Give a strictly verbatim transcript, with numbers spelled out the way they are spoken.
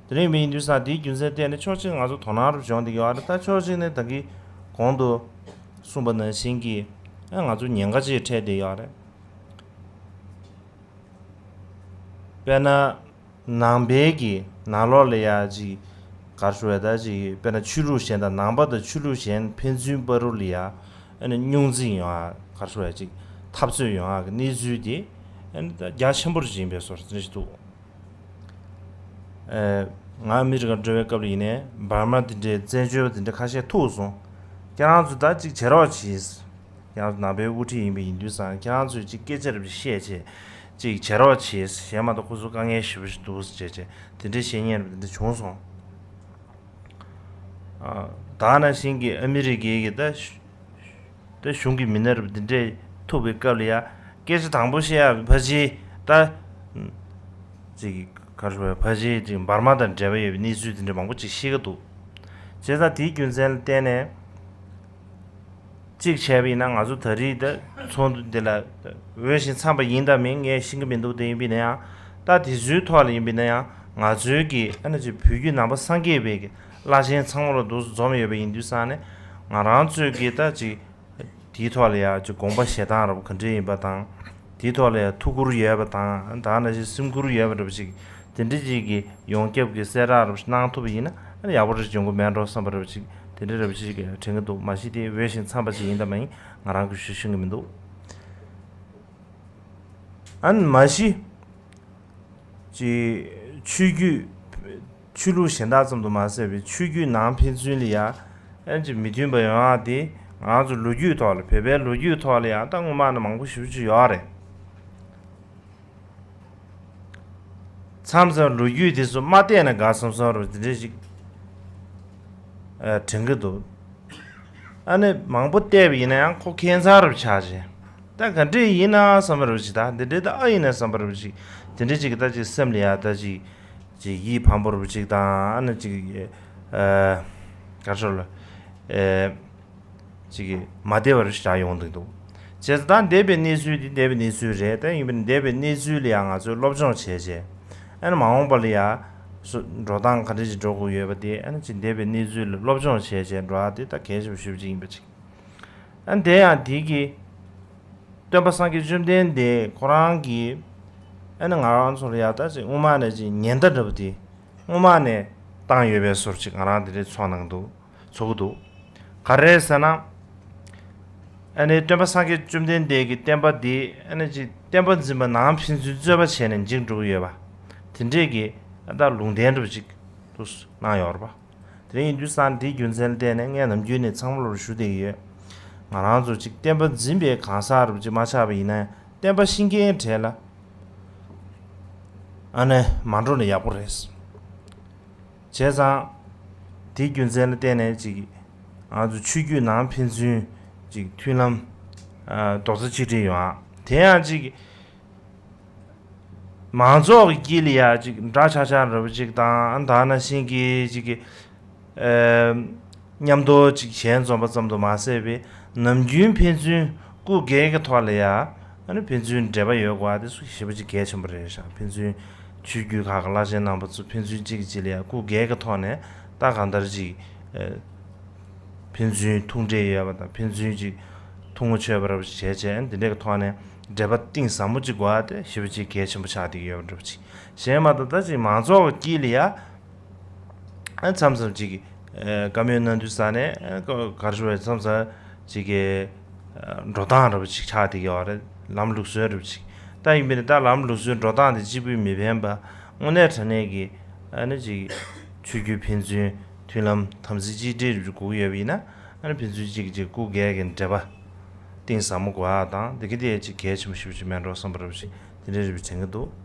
དེ་རིང་མི་ཡིན་དུས་ས་དེའི་རྒྱུ་མཚན་བརྟེན་ནས་ཕྱོགས་གཅིག་ང་ཚོ་དོ་སྣང་རུ་སྦྱོང་བསྡད་ཡོད་རེད། ད་ཕྱོགས་གཅིག་ནས་ད་གི་གོང་དུ་གསུངས་པ་ནང་བཞིན་གྱི་ཨ་ང་ཚོ་ཉེན་ཁ་ཅིག་འཕྲད་བསྡད་ཡོད་རེད། དཔེར་ན། ནང་པའི་གི་ནང་ལོགས་ལ་ཡ་ཅིག་ག་རེ་ཞུ་བ་ད་ཅིག་དཔེར་ན་ཆོས་ལུགས་གཞན་དང་ནང་པ་དང་ཆོས་ལུགས་གཞན་ཕན་ཚུན་བར་རུ་ལ་ཡ་ཨ་ནི་རྙོག་འཛིང་ཡོང་ཡ་ག་རེ་ཞུ་བ་ཅིག་འཐབ་རྩོད་ཡོང་ཡ་གི་གནས་ཚུལ་དེ་ཨ་ནི་ད་རྒྱ་ཆེན་པོ་རུ་ཕྱིན་པའི་བཟོ་འདྲ་ཞིག་འདུག་ཨེ། ང་ཨ་མི་རི་ཀ་འགྲོ་བའི་སྐབས་ལ་ཡིན་ནའི་འབར་མ་དེ་འདྲའི་བཙན་བྱོལ་བ་དེ་འདྲ་ཁ་ཤས་ཐུག་སོང་། ཁྱེད་རང་ཚོ་ད་ཅིག་བྱེད་རོགས་གྱིས། ཁྱེད་རང་ཚོ་ནང་པའི་དབུ་ཁྲིད་ཡིན་པ་ཡིན་དུས་ཙང་ཁྱེད་རང་ཚོས་ཅིག་སྐད་ཆ་རེ་བཤད་བྱས་ཅིག་བྱེད་རོགས་གྱིས། གཞན་མ་གཏོགས་ཁོ་ཚོ་དཀའ་ངལ་ཞེ་པོ་ཞིག་འདུག་ཟེར་བྱས་བྱས་དེ་འདྲའི་བཤད་མཁན་རེ་དེ་འདྲ་བྱུང་སོང་། ཨ། ད་ནང་བཞིན་གྱི་ཨ་མི་རི་ཀའི་གི་ད་ད་གཞུང་གི་མི་སྣ་རུ་འདི་འདྲས་ཐུག་པའི་སྐབས་ལ་ཡ་སྐད་ཆ་དང་པོ་བཤད་ཡག་ཕལ་ཆེར་ད་ཅིག་ག་རེ་ཞུ་བ་ཕལ་ཆེར་ཅིག་འབར་མ་དང་འབྲེལ་བ་ཡོད་པའི་གནས་ཚུལ་འདི་འདྲ་མང་པོ་ཅིག་ཤེས་ཀྱི་འདུག་བྱས་ཙང་དེའི་རྒྱུ་མཚན་ལ་བརྟེན་ནས་གཅིག་བྱས་པ་ཡིན་ན་ང་ཚོ་ད་རེས་ད་ཚོགས་འདུ་འདི་ལ་འོས་ཤིང་འཚམས་པ་ཡིན་དང་མིན་ངས་ཤེས་ཀྱི་མི་འདུག་དེ་ཡིན་པ་ཡིན་ན་ཡང་ད་དེ་ཚོའི་ཐོག་ལ་ཡིན་པ་ཡིན་ན་ཡང་ང་ཚོའི་གི་ཨ་ནི་ཅིག་བོད་བརྒྱུད་ནང་པ་སངས་རྒྱས་པའི་གི་བླ་ཆེན་ཚང་མ་ལ་འདུག་འཛོམས་ཡོད་པ་ཡིན་དུས་ཙང་ནས་ང་རང་ཚོའི་གི་ད་ཅིག་དེའི་ཐོག་ལ་ཡང་ཅིག་དགོངས་པ་བཞེས་སྟངས་རབ་ག་འདྲ་ཡིན་པ་དང་། དེའི་ཐོག་ལ་ཡང་ཐུགས་ཁུར་ཡོད་པ་དང་ད་ནང་བཞིན་སེམས་ཁུར་ཡོད་པ་འདྲ་པོ་ཅིག་དེ་འདྲ་ཅིག་གི་ཡོངས་ཁྱབ་ཀྱི་གསལ་བསྒྲགས་རབ་གནང་ཐུབ་པ་ཡིན་ན་ཨ་ནི་ཡག་པོ་རེ་འབྱུང་གི་མེད་འགྲོ་བསམ་པ་རབ་ཅིག་དེ་འདྲ་རབ་ཅིག་དྲན་གྱི་འདུག་མ་གཞི་དེ་འོས་ཤིང་འཚམས་པ་ཅིག་ཡིན་དང་མ་ཡིན་ང་རང་གི་ཞུ་ཤེས་ཀྱི་མི་འདུག་ཨ་ནི་མ་གཞི་ཅིག་ཆོས་བརྒྱུད་ཆོས་ལུགས་གཞན་དག་ཙམ་དུ་མ་ཟད་པའི་ཆོས་བརྒྱུད་ནང་ཕན་ཚུན་ལ་ཡ་ཨ་ཅིག་མི་མཐུན་པ་ཡོང་ཡག་དེ་ང་ཚོ་ལོ་རྒྱུས་ཐོག་ལ་བོད་པའི་ལོ་རྒྱུས་ཐོག་ལ་ཡང་ད་སྔོན་མ་ནས་མང་པོ་ཞེ་པོ་ཅིག་ཡོད་རེད། མཚམས་མཚམས་ལོ་རྒྱུས་དེ་ཚོ་མ་བལྟས་ན་དགའ་བསམ་བསམ་རུ་དེ་འདྲ་ཞིག་དྲན་གྱི་འདུག་ཨ་ནི་མང་པོ་བལྟས་པ་ཡིན་ན་ཡང་ཁོ་ཁྱད་མཚར་རུ་ཆགས་ཤིང་། ད་ག་འདྲས་ཡིན་ན་བསམ་པ་རུ་ཅིག་ད་འདི་འདྲས་ད་ཨ་ཡིན་ན་བསམ་པ་རུ་ཅིག་དེ་འདྲས་ཅིག་ད་ཅིག་སེམས་ལ་ཡ་ད་ཅིག་ཅིག་ཡིད་ཕམ་པོ་རུ་ཅིག་དང་ཨ་ནི་ཅིག་ཨ་ག་རེ་ལ་ཨེ། ཅིག་གིས་མ་བདེ་བར་བཞག་ཡོང་གི་འདུག་བྱས་ཙང་ད་འདས་པའི་གནས་ཚུལ་འདི་འདས་པའི་གནས་ཚུལ་རེད། ད་ཡིན་པ་ནི་འདས་པའི་གནས་ཚུལ་ལ་ཡང་ང་ཚོས་སློབ་སྦྱོང་བྱས་བྱས་ཨ་ནི་མ་འོངས་པ་ལ་ཡང་སུ་འགྲོ་སྟངས་ག་འདྲ་ཞིག་འགྲོ་དགོས་ཡོད་པ་དེ་ཨ་ནི་ཅིག་འདས་པའི་གནས་ཚུལ་ལ་སློབ་སྦྱོང་བྱས་བྱས་འགྲོ་ཡག་དེ་ད་གལ་ཆེན་པོ་ཞེ་པོ་ཅིག་ཡིན་པ་ཅིག་ཨ་ནི་དེ་ཡང་དེ་གི་སྟོན་པ་སངས་རྒྱས་བཅོམ་ལྡན་འདས་ཁོ་རང་གིས་ཨ་ནི་ང་རང་ཚོ་ལ་ཡང་ད་ཅིག་སྔོན་མ་ནས་ཅིག་ཉེན་བརྡ་འདྲ་པོ་དེ་སྔོན་མ་ནས་བཏང་ཡོད་པའི་བཟོ་ཅིག་ང་རང་དེ་འདྲའི་ཚོར་སྣང་འདུག་ཚོར་གྱི་འདུག་ག་རེ་ཟེར་ན། ཨ་ནི་སྟོན་པ་སངས་རྒྱས་བཅོམ་ལྡན་འདས་ཀྱི་བསྟན་པ་འདི་ཨ་ནི་ཅིག་བསྟན་པ་འཛིན་པ་ནང་ཕན་ཚུན་རྩོད་པ་བྱས་ནས་འཇིག་འགྲོ་གི་ཡོད་པ། དེ་འདྲས་ཀྱི་ཨ་ད་ལུང་བསྟན་འདྲ་པོ་ཅིག་ཏུ་གནང་ཡོད་རེད་པ། དེ་རིང་ཡིན་དུས་ཙང་འདིའི་རྒྱུ་མཚན་ལ་བརྟེན་ནས་ངས་ནམ་རྒྱུན་ནས་ཚང་མ་ལོར་ཞུ་བསྡད་ཀྱི་ཡོད། ང་རང་ཚོ་ཅིག་བསྟན་པ་འཛིན་པའི་གང་ཟག་རུ་ཅིག་མ་ཆགས་པ་ཡིན་ན་བསྟན་པ་ཤེས་མཁན་གྲས་ལ་ཨ་ནི་མ་འགྲོ་ན་ཡག་པོ་རེད། བྱས་ཙང་། དེའི་རྒྱུ་མཚན་ལ་བརྟེན་ནས་ཅིག་ང་ཚོ་ཆོས་བརྒྱུད་ནང་ཕན་ཚུན་ཅིག་མཐུན་ལམ་རྡོག་རྩ་གཅིག་སྒྲིལ་ཡོང་ཨ། དེ་ཡང་ཅིག་མང་ཚོགས་ཀྱི་དཀྱིལ་ལ་ཡ་ཅིག་འདྲ་ཆགས་ཆགས་འདྲ་པོ་ཅིག་དང་ད་ནང་བཞིན་གྱི་ཅིག་གི་མཉམ་དུ་ཅིག་ཞལ་འཛོམས་པ་ཙམ་དུ་མ་ཟད་པའི་ནམ་རྒྱུན་ཕན་ཚུན་སྐུ་སྒེར་གྱི་ཐོག་ལ་ཡ་ཨ་ནི་ཕན་ཚུན་འབྲེལ་བ་ཡོད་དགོས་པ་དེ་ཞེ་པོ་ཅིག་གལ་ཆེན་པོ་རེད་ཤག་ཕན་ཚུན་ཆོས་བརྒྱུད་ཁག་གི་བླ་ཆེན་རྣམ་པ་ཚོ་ཕན་ཚུན་གཅིག་གིས་གཅིག་ལ་ཡ་སྐུ་སྒེར་གྱི་ཐོག་ནས་ད་གང་ལྟར་ཅིག་ཕན་ཚུན་ཐུགས་འབྲེལ་ཡོད་པ་དང་ཕན་ཚུན་ཅིག་ཐུགས་ངོ་ཆོད་པ་འདྲ་པོ་ཅིག་བྱས་བྱས་འདི་འདྲའི་ཐོག་ནས་འབྲེལ་བ་གཏིང་ཟབ་མོ་ཅིག་དགོས་པ་དེ་ཞེ་པོ་ཅིག་གལ་ཆེན་པོ་ཆགས་བསྡད་ཀྱི་ཡོད་པ་འདྲ་པོ་ཅིག་གཞན་མ་གཏོགས་ད་ཅིག་མང་ཚོགས་ཀྱི་དཀྱིལ་ལ་ཡ། མཚམས་མཚམས་ཅིག་བཀའ་མོལ་གནང་དུས་ས་ནས་ག་རེ་ཞུ་བས་མཚམས་མཚམས་ཅིག་གི་འགྲོ་སྟངས་འདྲ་པོ་ཅིག་ཆགས་བསྡད་ཀྱི་ཡོད་རེད། ལམ་ལུགས་སྲོལ་འདྲ་པོ་ཅིག་ད་ཡིན་པས་ན་ད་ལམ་ལུགས་སྲོལ་འགྲོ་སྟངས་དེ་གཅིག་པུས་མི་ཕན་པ་དངོས་གནས་དྲང་གནས་ཀྱི་ཨ་ནི་ཅིག་ཆོས་བརྒྱུད་ཕན་ཚུན་མཐུན་ལམ་དམ་ཚིག་གཅིག་སྒྲིལ་རུ་དགོས་ཡོད་པ་ཡིན་ན་ཨ་ནི་ཕན་ཚུན་གཅིག་གིས་གཅིག་སྐུ་སྒེར་གྱི་འབྲེལ་བ་གཏིང་ཟབ་མོ་དགོས་པ་དང་དེ་གི་དེ་ཅིག་གལ་ཆེན་པོ་ཞེ་པོ་ཅིག་མེད་འགྲོ་བསམ་པ་འདྲ་པོ་ཅིག་དེ་འདྲའི་རེ་བ་དྲན་གྱི་འདུག